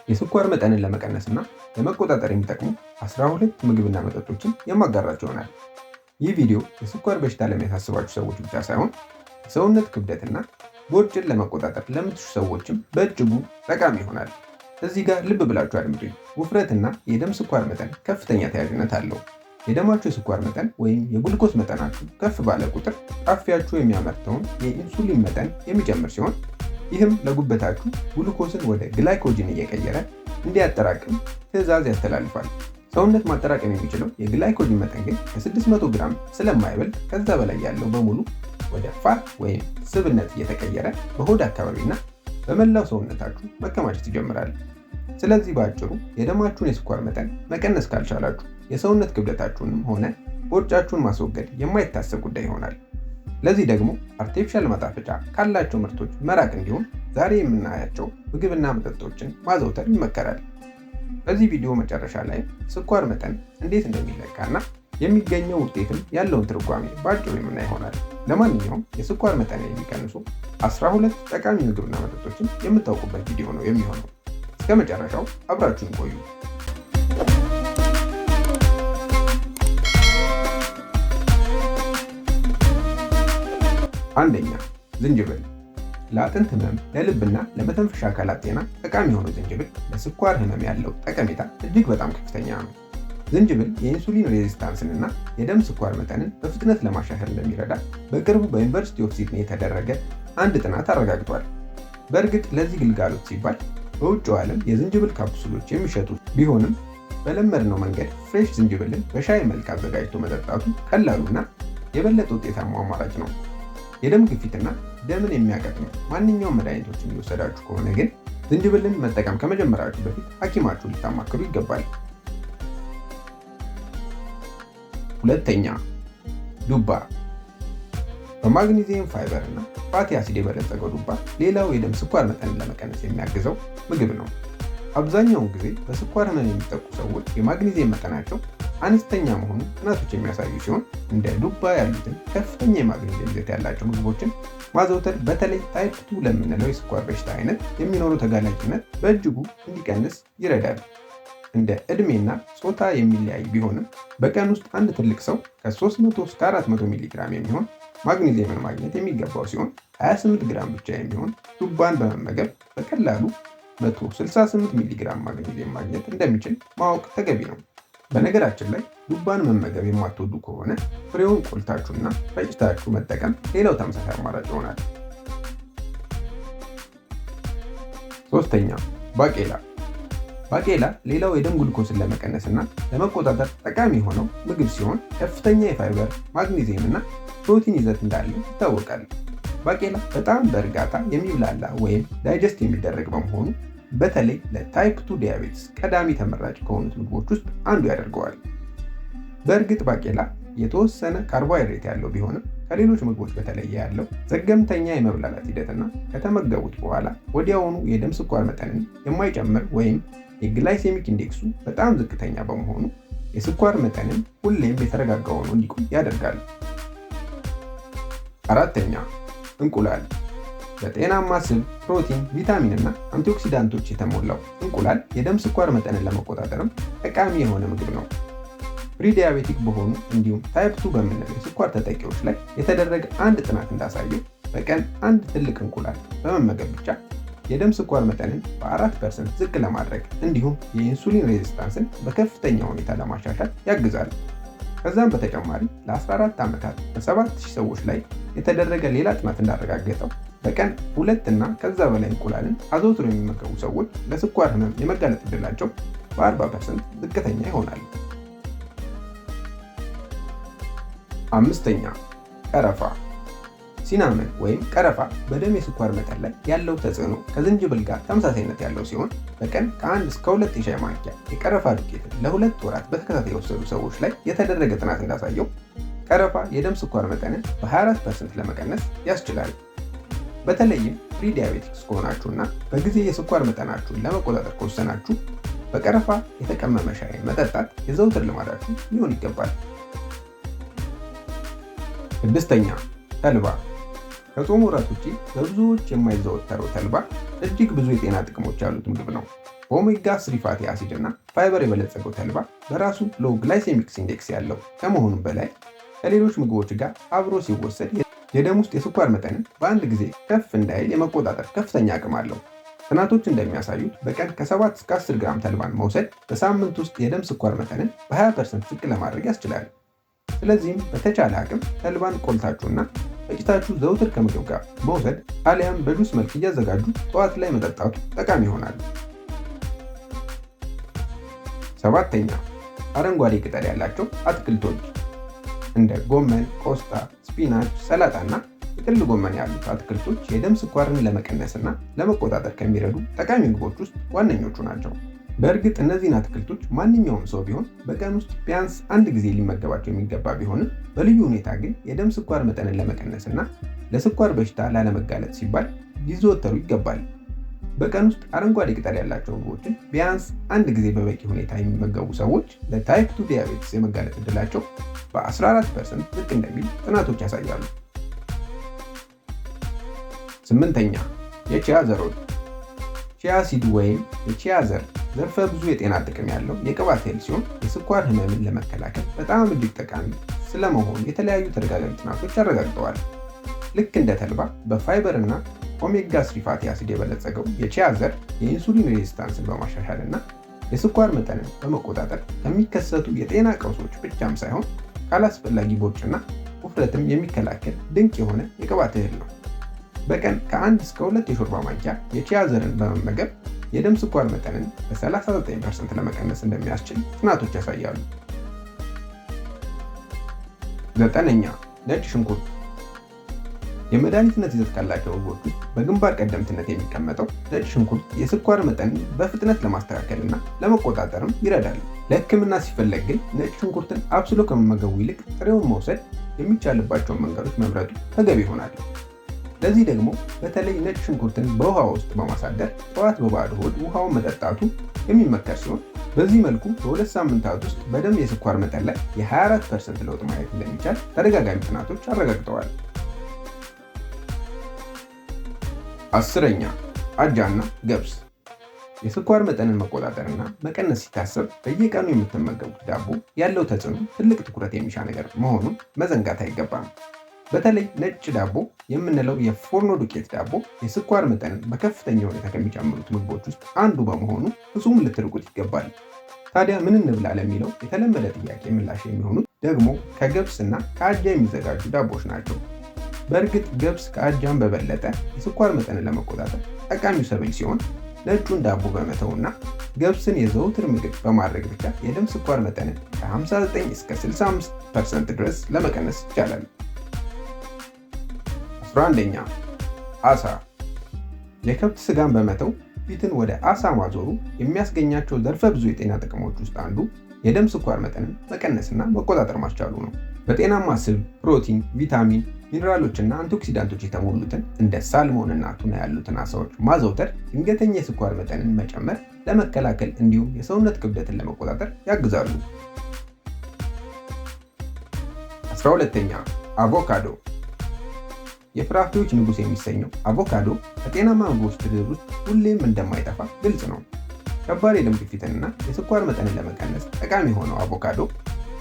የስኳር መጠንን ለመቀነስና ለመቆጣጠር የሚጠቅሙ 12 ምግብና መጠጦችን የማጋራችሁ ይሆናል። ይህ ቪዲዮ የስኳር በሽታ ለሚያሳስባችሁ ሰዎች ብቻ ሳይሆን የሰውነት ክብደትና ቦርጭን ለመቆጣጠር ለምትሹ ሰዎችም በእጅጉ ጠቃሚ ይሆናል። እዚህ ጋር ልብ ብላችሁ አድምጡኝ። ውፍረትና የደም ስኳር መጠን ከፍተኛ ተያያዥነት አለው። የደማችሁ የስኳር መጠን ወይም የግሉኮስ መጠናችሁ ከፍ ባለ ቁጥር ጣፊያችሁ የሚያመርተውን የኢንሱሊን መጠን የሚጨምር ሲሆን ይህም ለጉበታችሁ ግሉኮስን ወደ glycogen እየቀየረ እንዲያጠራቅም ትዕዛዝ ያስተላልፋል። ሰውነት ማጠራቀም የሚችለው የ glycogen መጠን ግን ከ600 ግራም ስለማይበልጥ ከዛ በላይ ያለው በሙሉ ወደ fat ወይም ስብነት እየተቀየረ በሆድ አካባቢና በመላው ሰውነታችሁ መከማቸት ይጀምራል። ስለዚህ በአጭሩ የደማችሁን የስኳር መጠን መቀነስ ካልቻላችሁ የሰውነት ክብደታችሁንም ሆነ ቦርጫችሁን ማስወገድ የማይታሰብ ጉዳይ ይሆናል። ለዚህ ደግሞ artificial ማጣፈጫ ካላቸው ምርቶች መራቅ እንዲሁም ዛሬ የምናያቸው ምግብና መጠጦችን ማዘውተር ይመከራል። በዚህ ቪዲዮ መጨረሻ ላይ ስኳር መጠን እንዴት እንደሚለካና የሚገኘው ውጤትም ያለውን ትርጓሜ በአጭሩ የምናይ ይሆናል። ለማንኛውም የስኳር መጠን የሚቀንሱ 12 ጠቃሚ ምግብና መጠጦችን የምታውቁበት ቪዲዮ ነው የሚሆነው። እስከ መጨረሻው አብራችሁን ቆዩ። አንደኛ፣ ዝንጅብል። ለአጥንት ህመም፣ ለልብና ለመተንፈሻ አካላት ጤና ጠቃሚ የሆነው ዝንጅብል ለስኳር ህመም ያለው ጠቀሜታ እጅግ በጣም ከፍተኛ ነው። ዝንጅብል የ insulin resistance ንና የደም ስኳር መጠንን በፍጥነት ለማሻሻል እንደሚረዳ በቅርቡ በ University of Sydney የተደረገ አንድ ጥናት አረጋግጧል። በእርግጥ ለዚህ ግልጋሎት ሲባል በውጭው ዓለም የዝንጅብል ካፕሱሎች የሚሸጡ ቢሆንም በለመድነው መንገድ fresh ዝንጅብልን በሻይ መልክ አዘጋጅቶ መጠጣቱ ቀላሉና የበለጠ ውጤታማው አማራጭ ነው። የደም ግፊትና ደምን የሚያቀጥኑ ማንኛውም መድኃኒቶችን እየወሰዳችሁ ከሆነ ግን ዝንጅብልን መጠቀም ከመጀመራችሁ በፊት ሐኪማችሁን ልታማክሩ ይገባል። ሁለተኛ፣ ዱባ። በማግኒዚየም፣ ፋይበር እና fatty acid የበለጸገው ዱባ ሌላው የደም ስኳር መጠንን ለመቀነስ የሚያግዘው ምግብ ነው። አብዛኛውን ጊዜ በስኳር ህመም የሚጠቁ ሰዎች የማግኒዚየም መጠናቸው አነስተኛ መሆኑን ጥናቶች የሚያሳዩ ሲሆን እንደ ዱባ ያሉትን ከፍተኛ የማግኒዚየም ይዘት ያላቸው ምግቦችን ማዘውተር በተለይ type 2 ለምንለው የስኳር በሽታ አይነት የሚኖረው ተጋላጭነት በእጅጉ እንዲቀንስ ይረዳል። እንደ ዕድሜና ጾታ የሚለያይ ቢሆንም በቀን ውስጥ አንድ ትልቅ ሰው ከ300 እስከ 400 ሚሊ ግራም የሚሆን ማግኒዚየምን ማግኘት የሚገባው ሲሆን 28 ግራም ብቻ የሚሆን ዱባን በመመገብ በቀላሉ 168 ሚሊ ግራም ማግኒዚየም ማግኘት እንደሚችል ማወቅ ተገቢ ነው። በነገራችን ላይ ዱባን መመገብ የማትወዱ ከሆነ ፍሬውን ቆልታችሁና ፈጭታችሁ መጠቀም ሌላው ተመሳሳይ አማራጭ ይሆናል። ሶስተኛ፣ ባቄላ። ባቄላ ሌላው የደም ግሉኮስን ለመቀነስና ለመቆጣጠር ጠቃሚ የሆነው ምግብ ሲሆን ከፍተኛ የፋይበር፣ ማግኒዚየም እና ፕሮቲን ይዘት እንዳለው ይታወቃል። ባቄላ በጣም በእርጋታ የሚብላላ ወይም digest የሚደረግ በመሆኑ በተለይ ለ type 2 diabetes ቀዳሚ ተመራጭ ከሆኑት ምግቦች ውስጥ አንዱ ያደርገዋል። በእርግጥ ባቄላ የተወሰነ ካርቦሃይድሬት ያለው ቢሆንም ከሌሎች ምግቦች በተለየ ያለው ዘገምተኛ የመብላላት ሂደትና ከተመገቡት በኋላ ወዲያውኑ የደም ስኳር መጠንን የማይጨምር ወይም የ glycemic index ኡ በጣም ዝቅተኛ በመሆኑ የስኳር መጠንን ሁሌም የተረጋጋ ሆኖ እንዲቆይ ያደርጋል። አራተኛ፣ እንቁላል። በጤናማ ስብ፣ ፕሮቲን፣ ቪታሚን እና antioxidant ኦች የተሞላው እንቁላል የደም ስኳር መጠንን ለመቆጣጠርም ጠቃሚ የሆነ ምግብ ነው። Prediabetic በሆኑ እንዲሁም type 2 በምንለው የስኳር ተጠቂዎች ላይ የተደረገ አንድ ጥናት እንዳሳየው በቀን አንድ ትልቅ እንቁላል በመመገብ ብቻ የደም ስኳር መጠንን በ4% ዝቅ ለማድረግ እንዲሁም የ insulin resistance ን በከፍተኛ ሁኔታ ለማሻሻል ያግዛል። ከዛም በተጨማሪ ለ14 ዓመታት በ7000 ሰዎች ላይ የተደረገ ሌላ ጥናት እንዳረጋገጠው በቀን ሁለት እና ከዛ በላይ እንቁላልን አዘውትሮ የሚመገቡ ሰዎች ለስኳር ህመም የመጋለጥ ዕድላቸው በ40% ዝቅተኛ ይሆናል። አምስተኛ፣ ቀረፋ። Cinnamon ወይም ቀረፋ በደም የስኳር መጠን ላይ ያለው ተጽዕኖ ከዝንጅብል ጋር ተመሳሳይነት ያለው ሲሆን በቀን ከ1 እስከ 2 የሻይ ማንኪያ የቀረፋ ዱቄትን ለ2 ወራት በተከታታይ የወሰዱ ሰዎች ላይ የተደረገ ጥናት እንዳሳየው ቀረፋ የደም ስኳር መጠንን በ24% ለመቀነስ ያስችላል። በተለይም prediabetics ከሆናችሁና በጊዜ የስኳር መጠናችሁን ለመቆጣጠር ከወሰናችሁ በቀረፋ የተቀመመ ሻይ መጠጣት የዘውትር ልማዳችሁ ሊሆን ይገባል። ስድስተኛ፣ ተልባ። ከጾም ወራት ውጪ በብዙዎች የማይዘወተረው ተልባ እጅግ ብዙ የጤና ጥቅሞች ያሉት ምግብ ነው። በ omega 3 fatty acid እና ፋይበር የበለጸገው ተልባ በራሱ low glycemic index ያለው ከመሆኑም በላይ ከሌሎች ምግቦች ጋር አብሮ ሲወሰድ የደም ውስጥ የስኳር መጠንን በአንድ ጊዜ ከፍ እንዳይል የመቆጣጠር ከፍተኛ አቅም አለው። ጥናቶች እንደሚያሳዩት በቀን ከ7 እስከ 10 ግራም ተልባን መውሰድ በሳምንት ውስጥ የደም ስኳር መጠንን በ20% ዝቅ ለማድረግ ያስችላል። ስለዚህም በተቻለ አቅም ተልባን ቆልታችሁና ፈጭታችሁ ዘውትር ከምግብ ጋር መውሰድ አሊያም በጁስ መልክ እያዘጋጁ ጠዋት ላይ መጠጣቱ ጠቃሚ ይሆናል። ሰባተኛ፣ አረንጓዴ ቅጠል ያላቸው አትክልቶች። እንደ ጎመን፣ ቆስጣ፣ spinach፣ ሰላጣና ጥቅል ጎመን ያሉት አትክልቶች የደም ስኳርን ለመቀነስና ለመቆጣጠር ከሚረዱ ጠቃሚ ምግቦች ውስጥ ዋነኞቹ ናቸው። በእርግጥ እነዚህን አትክልቶች ማንኛውም ሰው ቢሆን በቀን ውስጥ ቢያንስ አንድ ጊዜ ሊመገባቸው የሚገባ ቢሆንም፣ በልዩ ሁኔታ ግን የደም ስኳር መጠንን ለመቀነስና ለስኳር በሽታ ላለመጋለጥ ሲባል ሊዘወተሩ ይገባል። በቀን ውስጥ አረንጓዴ ቅጠል ያላቸው ምግቦችን ቢያንስ አንድ ጊዜ በበቂ ሁኔታ የሚመገቡ ሰዎች ለ type 2 diabetes የመጋለጥ ዕድላቸው በ14% ዝቅ እንደሚል ጥናቶች ያሳያሉ። ስምንተኛ፣ የቺያ ዘሮች። Chia seed ወይም የቺያ ዘር ዘርፈ ብዙ የጤና ጥቅም ያለው የቅባት እህል ሲሆን፣ የስኳር ህመምን ለመከላከል በጣም እጅግ ጠቃሚ ስለመሆኑ የተለያዩ ተደጋጋሚ ጥናቶች አረጋግጠዋል። ልክ እንደ ተልባ በፋይበር እና omega 3 fatty acid የበለጸገው የቺያ ዘር የ insulin resistance ን በማሻሻል እና የስኳር መጠንን በመቆጣጠር ከሚከሰቱ የጤና ቀውሶች ብቻም ሳይሆን ካላስፈላጊ ቦርጭና ውፍረትም የሚከላከል ድንቅ የሆነ የቅባት እህል ነው። በቀን ከ1 እስከ 2 የሾርባ ማንኪያ የቺያ ዘርን በመመገብ የደም ስኳር መጠንን በ39% ለመቀነስ እንደሚያስችል ጥናቶች ያሳያሉ። ዘጠነኛ፣ ነጭ ሽንኩርት። የመድኃኒትነት ይዘት ካላቸው ምግቦች ውስጥ በግንባር ቀደምትነት የሚቀመጠው ነጭ ሽንኩርት የስኳር መጠንን በፍጥነት ለማስተካከልና ለመቆጣጠርም ይረዳል። ለሕክምና ሲፈለግ ግን ነጭ ሽንኩርትን አብስሎ ከመመገቡ ይልቅ ጥሬውን መውሰድ የሚቻልባቸውን መንገዶች መምረጡ ተገቢ ይሆናል። ለዚህ ደግሞ በተለይ ነጭ ሽንኩርትን በውሃ ውስጥ በማሳደር ጠዋት በባዶ ሆድ ውሃውን መጠጣቱ የሚመከር ሲሆን፣ በዚህ መልኩ በ2 ሳምንታት ውስጥ በደም የስኳር መጠን ላይ የ24% ለውጥ ማየት እንደሚቻል ተደጋጋሚ ጥናቶች አረጋግጠዋል። 10ኛ፣ አጃና ገብስ። የስኳር መጠንን መቆጣጠርና መቀነስ ሲታሰብ በየቀኑ የምትመገቡት ዳቦ ያለው ተጽዕኖ ትልቅ ትኩረት የሚሻ ነገር መሆኑን መዘንጋት አይገባም። በተለይ ነጭ ዳቦ የምንለው የፎርኖ ዱቄት ዳቦ የስኳር መጠንን በከፍተኛ ሁኔታ ከሚጨምሩት ምግቦች ውስጥ አንዱ በመሆኑ ፍጹም ልትርቁት ይገባል። ታዲያ ምን እንብላ ለሚለው የተለመደ ጥያቄ ምላሽ የሚሆኑት ደግሞ ከገብስ እና ከአጃ የሚዘጋጁ ዳቦች ናቸው። በእርግጥ ገብስ ከአጃም በበለጠ የስኳር መጠንን ለመቆጣጠር ጠቃሚው ሰብል ሲሆን፣ ነጩን ዳቦ በመተውና ገብስን የዘውትር ምግብ በማድረግ ብቻ የደም ስኳር መጠንን ከ59 እስከ 65% ድረስ ለመቀነስ ይቻላል። 11ኛ፣ አሳ። የከብት ስጋን በመተው ፊትን ወደ አሳ ማዞሩ የሚያስገኛቸው ዘርፈ ብዙ የጤና ጥቅሞች ውስጥ አንዱ የደም ስኳር መጠንን መቀነስና መቆጣጠር ማስቻሉ ነው። በጤናማ ስብ፣ ፕሮቲን፣ ቪታሚን፣ ሚኔራሎችና አንቲኦክሲዳንቶች የተሞሉትን እንደ salmon እና ቱና ያሉትን አሳዎች ማዘውተር ድንገተኛ የስኳር መጠንን መጨመር ለመከላከል እንዲሁም የሰውነት ክብደትን ለመቆጣጠር ያግዛሉ። 12ኛ፣ አቮካዶ። የፍራፍሬዎች ንጉሥ የሚሰኘው አቮካዶ ከጤናማ ምግቦች ዝርዝር ውስጥ ሁሌም እንደማይጠፋ ግልጽ ነው። ከባድ የደም ግፊትንና የስኳር መጠንን ለመቀነስ ጠቃሚ የሆነው አቮካዶ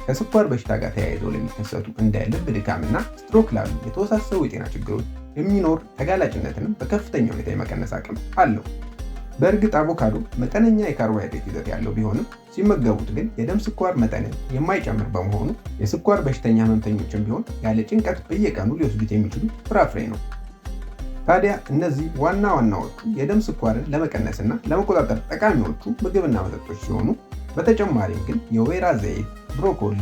ከስኳር በሽታ ጋር ተያይዘው ለሚከሰቱ እንደ ልብ ድካምና ስትሮክ ላሉ የተወሳሰቡ የጤና ችግሮች የሚኖር ተጋላጭነትንም በከፍተኛ ሁኔታ የመቀነስ አቅም አለው። በእርግጥ አቮካዶ መጠነኛ የካርቦሃይድሬት ይዘት ያለው ቢሆንም፣ ሲመገቡት ግን የደም ስኳር መጠንን የማይጨምር በመሆኑ የስኳር በሽተኛ ህመምተኞችም ቢሆን ያለ ጭንቀት በየቀኑ ሊወስዱት የሚችሉ ፍራፍሬ ነው። ታዲያ እነዚህ ዋና ዋናዎቹ የደም ስኳርን ለመቀነስና ለመቆጣጠር ጠቃሚዎቹ ምግብና መጠጦች ሲሆኑ፣ በተጨማሪም ግን የወይራ ዘይት፣ ብሮኮሊ፣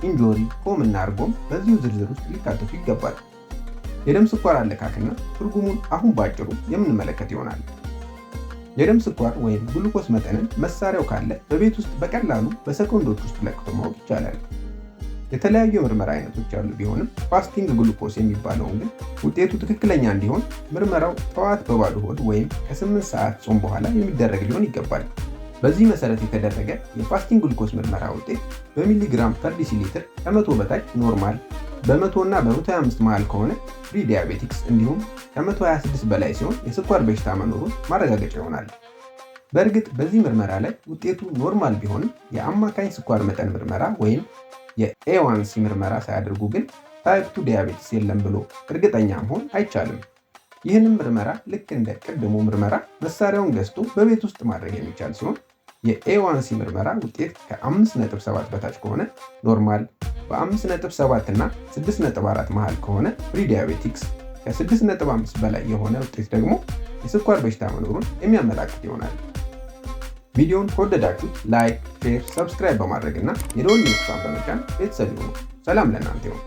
እንጆሪ፣ ፖምና እርጎም በዚሁ ዝርዝር ውስጥ ሊካተቱ ይገባል። የደም ስኳር አለካክና ትርጉሙን አሁን ባጭሩ የምንመለከት ይሆናል። የደም ስኳር ወይም ግሉኮስ መጠንን መሳሪያው ካለ በቤት ውስጥ በቀላሉ በሰኮንዶች ውስጥ ለክቶ ማወቅ ይቻላል። የተለያዩ የምርመራ አይነቶች ያሉ ቢሆንም፣ fasting glucose የሚባለውን ግን ውጤቱ ትክክለኛ እንዲሆን ምርመራው ጠዋት በባዶ ሆድ ወይም ከ8 ሰዓት ጾም በኋላ የሚደረግ ሊሆን ይገባል። በዚህ መሰረት የተደረገ የ fasting glucose ምርመራ ውጤት በ milligram per deciliter ከ100 በታች normal፣ በ100 እና በ125 መሃል ከሆነ pre diabetics፣ እንዲሁም ከ126 በላይ ሲሆን የስኳር በሽታ መኖሩን ማረጋገጫ ይሆናል። በእርግጥ በዚህ ምርመራ ላይ ውጤቱ normal ቢሆንም የአማካኝ ስኳር መጠን ምርመራ ወይም የ A1C ምርመራ ሳያደርጉ ግን type 2 diabetes የለም ብሎ እርግጠኛ መሆን አይቻልም። ይህንም ምርመራ ልክ እንደ ቅድሙ ምርመራ መሳሪያውን ገዝቶ በቤት ውስጥ ማድረግ የሚቻል ሲሆን የ A1C ምርመራ ውጤት ከ5.7 በታች ከሆነ normal፣ በ5.7 እና 6.4 መሃል ከሆነ prediabetics፣ ከ6.5 በላይ የሆነ ውጤት ደግሞ የስኳር በሽታ መኖሩን የሚያመላክት ይሆናል። ቪዲዮውን ከወደዳችሁት like፣ share፣ subscribe በማድረግ እና የደወል ምልክቷን በመጫን ቤተሰብ ይሁኑ። ሰላም ለእናንተ ይሁን።